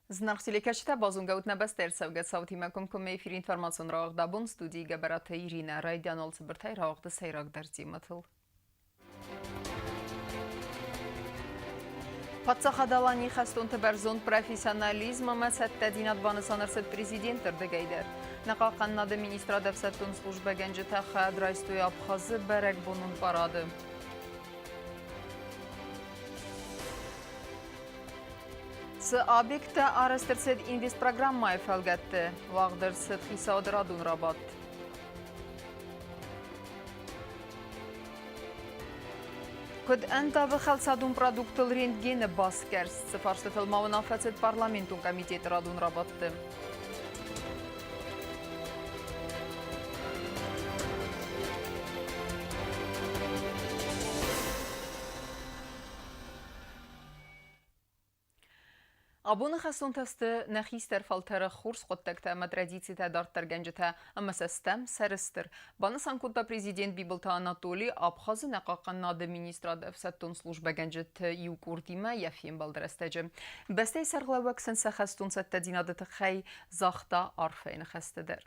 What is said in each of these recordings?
Зынаргъ телекӕсджытӕ, базонгӕ ут нӕ бӕстӕйы ӕрцӕугӕ цаутимӕ комкоммӕ эфиры информацион рауагъд абон студийы Гӕбӕраты Иринӕ. Райдиан уал цыбыртӕй рауагъды сӕйрагдӕр темӕтыл. Паддзахад Аланийы хӕстонты бӕрзонд профессионализм ӕмӕ цӕттӕдзинад банысан ӕрцыд президенты рдыгӕй дӕр. Нӕ хъахъхъӕнынады министрады ӕфсӕддон службӕгӕнджытӕ хайад райстой Абхазы бӕрӕгбонон парады. Цы объекттӕ арӕзт ӕрцыд инвестпрограммӕйы фӕлгӕтты, уагъд ӕрцыд хицауады радон рабадт. Куыд ӕндавы хӕлцадон продукттыл рентгены басгӕрст, цы фарстытыл ма уынаффӕ цыд парламентон комитеты радон рабадты. Абоны хӕстонтӕ сты нӕ хистӕр фӕлтӕры хорз хъуыддӕгтӕ ӕмӕ традицитӕ дарддӕргӕнджытӕ ӕмӕ сӕ стӕм сӕрыстыр, банысан кодта президент Бибылты Анатоли Абхазы нӕ хъахъхъӕнынады министрады ӕфсӕддон службӕгӕнджыты иу къордимӕ йӕ фембӕлды рӕстӕджы. Бӕстӕйы сӕргълӕууӕг сын сӕ хӕстон цӕттӕдзинады тыххӕй загъта арфӕйы ныхӕстӕ дӕр.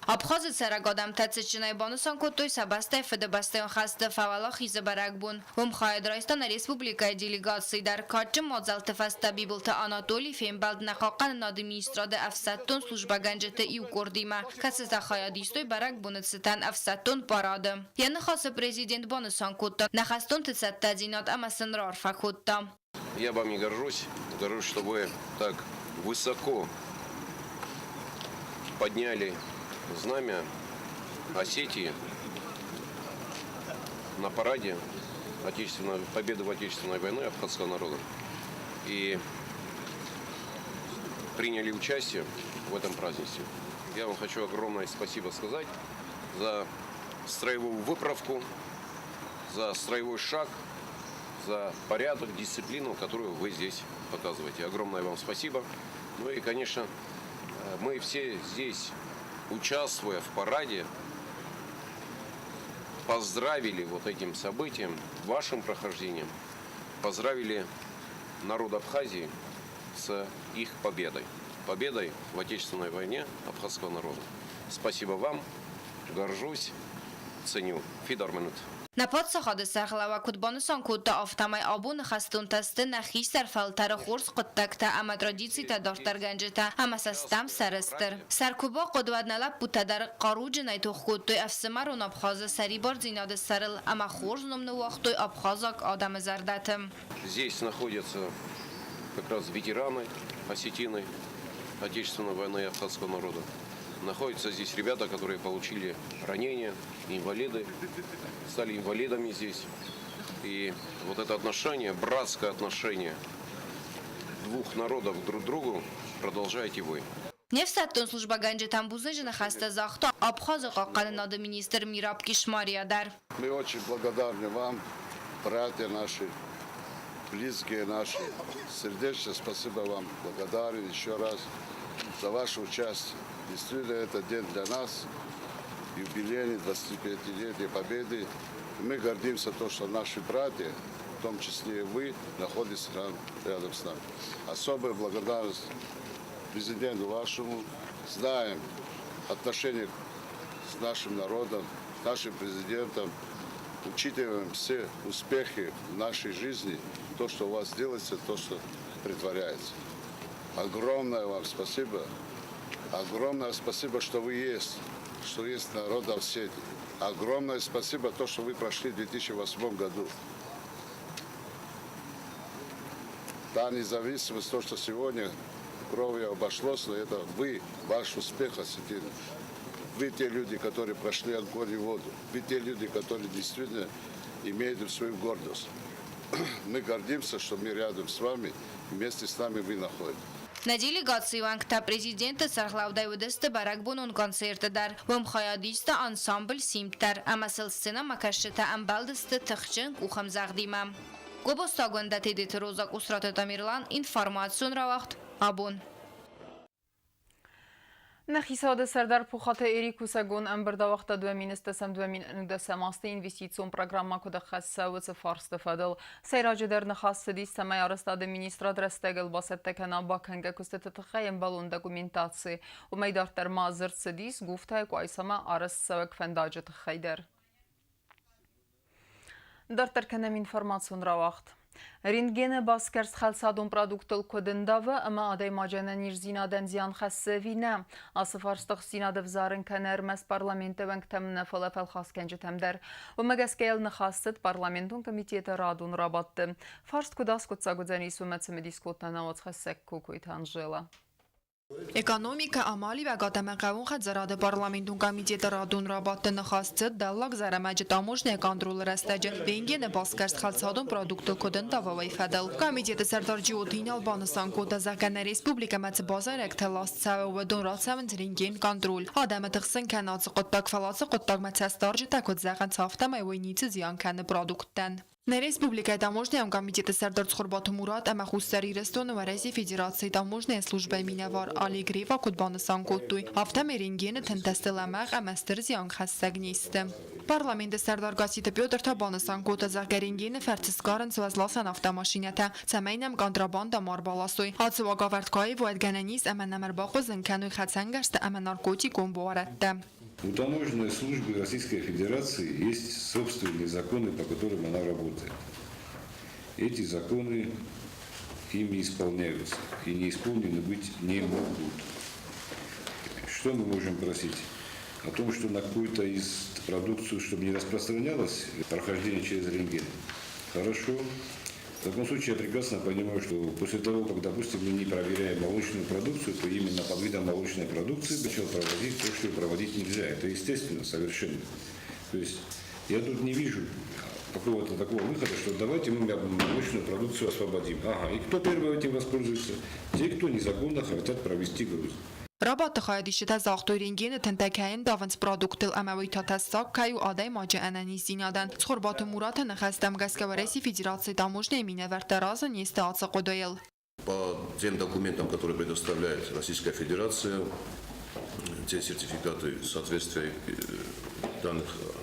Абхазы цӕрӕг адӕмтӕ цытджынӕй банысан кодтой сӕ бӕстӕйы Фыдыбӕстӕйон хӕсты фӕуӕлахизы бӕрӕгбон. Уым хайад райста нӕ республикӕйы делегаци дӕр. Кадджын мадзӕлтты фӕстӕ Бибылты Анатоли фембӕлд нӕ хъахъхъӕнынады министрады ӕфсӕддон службӕгӕнджыты иу къордимӕ, кӕцытӕ хайад истой бӕрӕгбоны цытӕн ӕфсӕддон парады. Йӕ ныхасы президент банысан кодта, нӕ хӕстонты цӕттӕдзинад ӕмӕ сын раарфӕ кодта. Я вами горжусь, горжусь, что вы так высоко подняли знамя Осетии на параде Отечественной, победы в Отечественной войны абхазского народа. И приняли участие в этом празднестве. Я вам хочу огромное спасибо сказать за строевую выправку, за строевой шаг, за порядок, дисциплину, которую вы здесь показываете. Огромное вам спасибо. Ну и, конечно, мы все здесь, участвуя в параде, поздравили вот этим событием, вашим прохождением, поздравили народ Абхазии с их победой. Победой в Отечественной войне абхазского народа. Спасибо вам, горжусь, ценю. Фидар минут. Нӕ паддзахады сӕргълӕууӕг куыд банысан кодта, афтӕмӕй абоны хӕстонтӕ сты нӕ хистӕр фӕлтӕры хорз хъуыддӕгтӕ ӕмӕ традицитӕ дарддӕргӕнджытӕ ӕмӕ сӕ стӕм сӕрыстыр. Сӕр куы бахъуыд, уӕд нӕ лӕппутӕ дӕр хъаруджынӕй тох кодтой ӕфсымӕрон Абхазы сӕрибардзинады сӕрыл ӕмӕ хорз ном ныууагътой абхазаг адӕмы зӕрдӕты. Здесь находятся как раз ветераны осетины Отечественной войны абхазского народа. Находятся здесь ребята, которые получили ранения, инвалиды, стали инвалидами здесь. И вот это отношение, братское отношение двух народов друг к другу продолжаете вы. Не фсӕддон службӕгӕнджытӕн бузныджы ныхӕстӕ загъта Абхазы хъахъхъӕнынады министр Мираб Кишмария дӕр. Мы очень благодарны вам, братья наши, близкие наши. Сердечно спасибо вам, благодарен еще раз за ваше участие. Действительно, это день для нас, юбилейный 25-летие Победы. И мы гордимся то, что наши братья, в том числе и вы, находитесь рядом с нами. Особая благодарность президенту вашему. Знаем отношение с нашим народом, с нашим президентом. Учитываем все успехи в нашей жизни, то, что у вас делается, то, что притворяется. Огромное вам спасибо. Огромное спасибо, что вы есть, что есть народ Осетии. Огромное спасибо то, что вы прошли в 2008 году. Та независимость, то, что сегодня кровью обошлось, но это вы, ваш успех осетин. Вы те люди, которые прошли огонь и воду. Вы те люди, которые действительно имеют свою гордость. Мы гордимся, что мы рядом с вами, вместе с нами вы находитесь. Нӕ делегацийы уӕнгтӕ президенты сӕргълӕудӕй уыдысты бӕрӕгбонон концерты дӕр. Уым хайад иста ансамбль «Симд» дӕр ӕмӕ сыл сценӕмӕкӕсджытӕ ӕмбӕлдысты тыхджын къухӕмдзӕгъдимӕ. Гобозтагондӕ Тедеты Роза Къусраты Тамерлан, информацион рауагъд «Абон». Нӕ хицауады сӕрдар Пухаты Эрик кусӕгон ӕмбырд ауагъта 2010-2011 азты инвестицион программӕ куыд ӕххӕст цӕуы, уыцы фарсты фӕдыл. Сӕйраджыдӕр ныхас цыдис, цӕмӕй арӕзтады министрад рӕстӕгыл бацӕттӕ кӕна бакӕнгӕ куыстыты тыххӕй ӕмбӕлон документаци. Уымӕй дарддӕр ма дзырд цыдис Гуфтайы Къуайсамӕ арӕзтцӕуӕг фӕндаджы тыххӕй дӕр. Дарддӕр кӕнӕм информацион рауагъд. Рентгены басгӕрст хӕлцадон продукттыл куыд ӕндавы ӕмӕ адӕймаджы ӕнӕниздзинадӕн зиан хӕссы ӕви нӕ, ацы фарст тыхстдзинад ӕвзарын кӕны ӕрмӕст парламенты уӕнгтӕм нӕ, фӕлӕ фӕлхасгӕнджытӕм дӕр. Уымӕ гӕсгӕ йыл ныхас цыд парламентон комитеты радон рабадты. Фарст куыд аскъуыддзаг уыдзӕнис, уымӕ цымыдис кодта науӕдзхӕссӕг Кокойты Анжела. Экономикӕ, амалиуӕгад ӕмӕ хъӕууон хӕдзарады парламентон комитеты радон рабадты ныхас цыд Дӕллаг Зӕрӕмӕджы таможнӕйы контролы рӕстӕджы рентгены басгӕрст хӕлцадон продукттыл куыд ӕндава, уый фӕдыл. Комитеты сӕрдар Джиоты Инал банысан кодта, зӕгъгӕ, нӕ республикӕмӕ цы базайрӕгтӕ ласт цӕуы, уыдон рацӕуынц рентген-контроль. Адӕмы тыхсын кӕны ацы хъуыддаг, фӕлӕ ацы хъуыддагмӕ цӕстдарджытӕ куыд зӕгъынц, афтӕмӕй уый ницы зиан кӕны продукттӕн. Нӕ республикӕйы таможнӕйон комитеты сӕрдар Цхуырбаты Мурат ӕмӕ Хуссар Ирыстоны Уӕрӕсейы Федерацийы таможнӕйы службӕйы минӕвар Олег Рева куыд банысан кодтой, афтӕмӕй рентгены тынтӕ сты лӕмӕгъ ӕмӕ стыр зианхӕссӕг не сты. Парламенты сӕрдар Гасситы Петр та банысан кодта, зӕгъгӕ, рентгены фӕрцы сгарынц уӕзласӕн автомашинӕтӕ, цӕмӕй нӕм контрабандӕ ма ӕрбаласой. Ацы уагӕвӕрд куы аивуӕд, гӕнӕн ис ӕмӕ нӕм ӕрбахъуызын кӕной хӕцӕнгӕрзтӕ ӕмӕ наркотикон буарадтӕ. У таможенной службы Российской Федерации есть собственные законы, по которым она работает. Эти законы ими исполняются и не исполнены быть не могут. Что мы можем просить? О том, что на какую-то из продукцию, чтобы не распространялось прохождение через рентген. Хорошо. В таком случае я прекрасно понимаю, что после того, как, допустим, мы не проверяем молочную продукцию, то именно под видом молочной продукции начал проводить то, что проводить нельзя. Это естественно совершенно. То есть я тут не вижу какого-то такого выхода, что давайте мы молочную продукцию освободим. Ага, и кто первый этим воспользуется? Те, кто незаконно хотят провести груз. Рабадты хайадисджытӕ загътой, рентгены тынтӕ кӕй ӕндавынц продукттыл ӕмӕ уый та тӕссаг кӕй у адӕймаджы ӕнӕниздзинадӕн. Цхуырбаты Мураты ныхӕстӕм гӕсгӕ Уӕрӕсейы Федерацийы таможнӕйы минӕвӕрттӕ разы не сты ацы хъуыдыйыл. По тем документам, которые предоставляет Российская Федерация, те сертификаты соответствия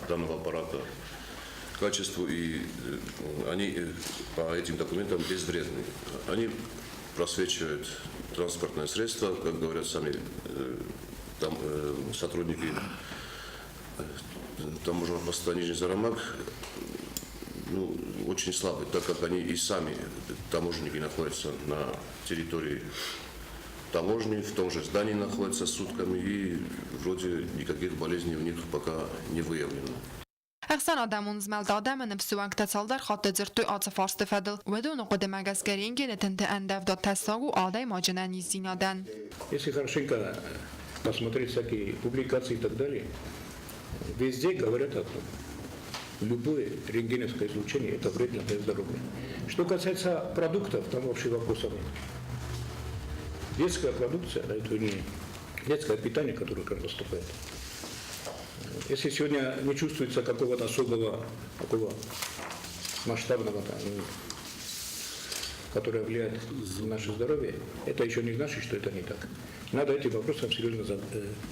данного аппарата качеству, и они по этим документам безвредны. Они просвечивают транспортное средство, как говорят сами там, сотрудники таможенного поста Нижний Зарамаг, ну, очень слабый, так как они и сами, таможенники, находятся на территории таможни, в том же здании находятся сутками, и вроде никаких болезней у них пока не выявлено. Ӕхсӕнадӕмон змӕлд адӕмы ныфсы уӕнгтӕ цалдӕр хатты дзырдтой ацы фарсты фӕдыл. Уыдоны хъуыдымӕ гӕсгӕ рентгены тынты ӕндӕвдад тӕссаг у адӕймаджы ӕнӕниздзинадӕн. Если хорошенько посмотреть всякие публикации и так далее, везде говорят о том, любое рентгеновское излучение – это вредно для здоровья. Что касается продуктов, там вообще вопросов нет. Детская продукция, да, это не детское питание, которое к нам поступает. Если сегодня не чувствуется какого-то особого такого масштабного, там, которое влияет на наше здоровье, это еще не значит, что это не так. Надо этим вопросом серьезно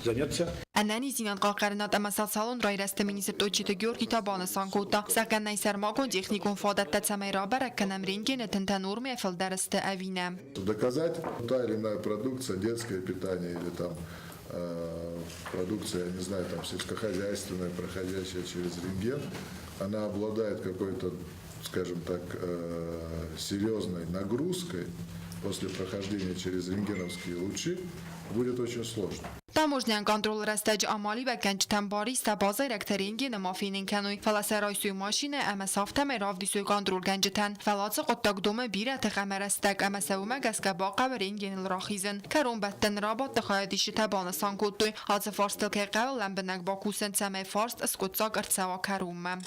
заняться. Ӕнӕниздзинад хъахъхъӕнынад ӕмӕ социалон райрӕзты министр Тотчиты Георгий та банысан кодта, зӕгъгӕ, нӕй сӕрмагонд техникон фадӕттӕ, цӕмӕй рабӕрӕг кӕнӕм рентгены тынтӕ нормӕйӕ фылдӕр сты ӕви нӕ. Доказать та или иная продукция, детское питание или там продукция, я не знаю, там сельскохозяйственная, проходящая через рентген, она обладает какой-то, скажем так, серьезной нагрузкой после прохождения через рентгеновские лучи, будет очень сложно. Таможнӕйон контролы рӕстӕджы амалиуӕггӕнджытӕн бар ис сӕ базайрӕгтӕ рентгены ма фенын кӕной, фӕлӕ сӕ райсой машинӕ ӕмӕ сӕ афтӕмӕй равдисой контролгӕнджытӕн. Фӕлӕ ацы хъуыддаг домы бирӕ тых ӕмӕ рӕстӕг ӕмӕ сӕ уымӕ гӕсгӕ бахъӕуы рентгеныл рахизын. Кӕронбӕттӕны рабадты хайадисджытӕ банысан кодтой, ацы фарстыл кӕй хъӕуы лӕмбынӕг бакусын, цӕмӕй фарст скъуыддзаг ӕрцӕуа кӕронмӕ.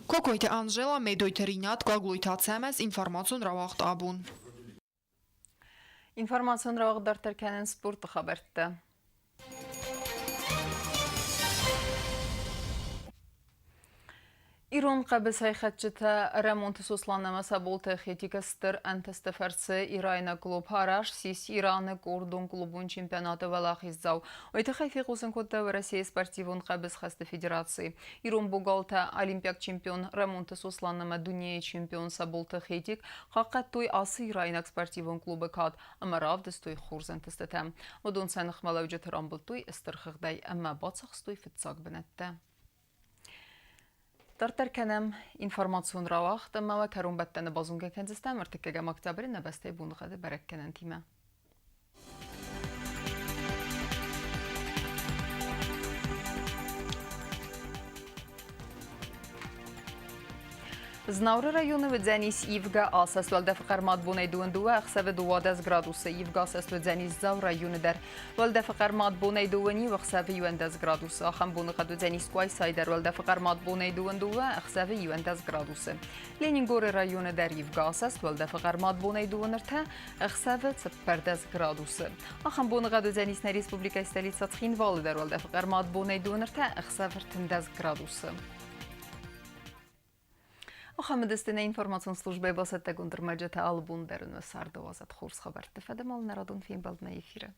Кокойты Анжела, Медойты Ринат, Гаглойты Ацӕмӕз, информацион рауагъд абон. Информацион рауагъд дарддӕр кӕнынц спорты хабӕрттӕ. Ирон хъӕбысӕйхӕцджытӕ Рӕмонты Сослан ӕмӕ Саболты Хетика стыр ӕнтысты фӕрцы ирайнаг клуб арӕзт ссис Ираны къордон клубон чемпионаты уӕлахиздзау. Уый тыххӕй фехъусын кодта Уӕрӕсейы спортивон хъӕбысхӕсты федераци. Ирон богалтӕ олимпиаг чемпион Рӕмонты Сослан ӕмӕ дунейы чемпион Саболты Хетик хъахъхъӕдтой ацы ирайнаг спортивон клубы кад ӕмӕ равдыстой хорз ӕнтыстытӕ. Уыдон сӕ ныхмӕлӕуджыты рамбылдтой стыр хыгъдӕй ӕмӕ бацахстой фыццаг бынӕттӕ. Дарддӕр кӕнӕм информацион рауагъд ӕмӕ уӕ кӕронбӕттӕны базонгӕ кӕндзыстӕм ӕртыккӕгӕм октябры нӕ бӕстӕйы боныгъӕды бӕрӕггӕнӕнтимӕ. Знауыры районы уыдзӕнис ивгӕ асӕст уӕлдӕфы хъӕрмад бонӕй дыууын ӕхсӕвы 12 градусы, ивгӕ асӕст уыдзӕнис Дзау районы дӕр. Уӕлдӕфы хъӕрмад бонӕй дыууын ӕхсӕвы 11 градусы. Ахӕм боныхъӕд уыдзӕнис Къуайсайы дӕр уӕлдӕфы хъӕрмад бонӕй дыууын ӕхсӕвы 11 градусы. Ленингоры районы дӕр ивгӕ асӕст уӕлдӕфы хъӕрмад бонӕй дыууын ӕртӕ ӕхсӕвы 14 градусы. Ахӕм боныгъӕд уыдзӕнис нӕ республикӕйы столицӕ Цхинвалы дӕр уӕлдӕфы хъӕрмад бонӕй дыууын ӕртӕ ӕхсӕвы 13 градусы. Мухаммедысты нӕ информацион службӕйы бацӕттӕгонд ӕрмӕджытӕ алы бон дӕр нӕ царды уадзӕд хорз хабӕртты фӕдыл народон фембӕлдмӕ эфиры.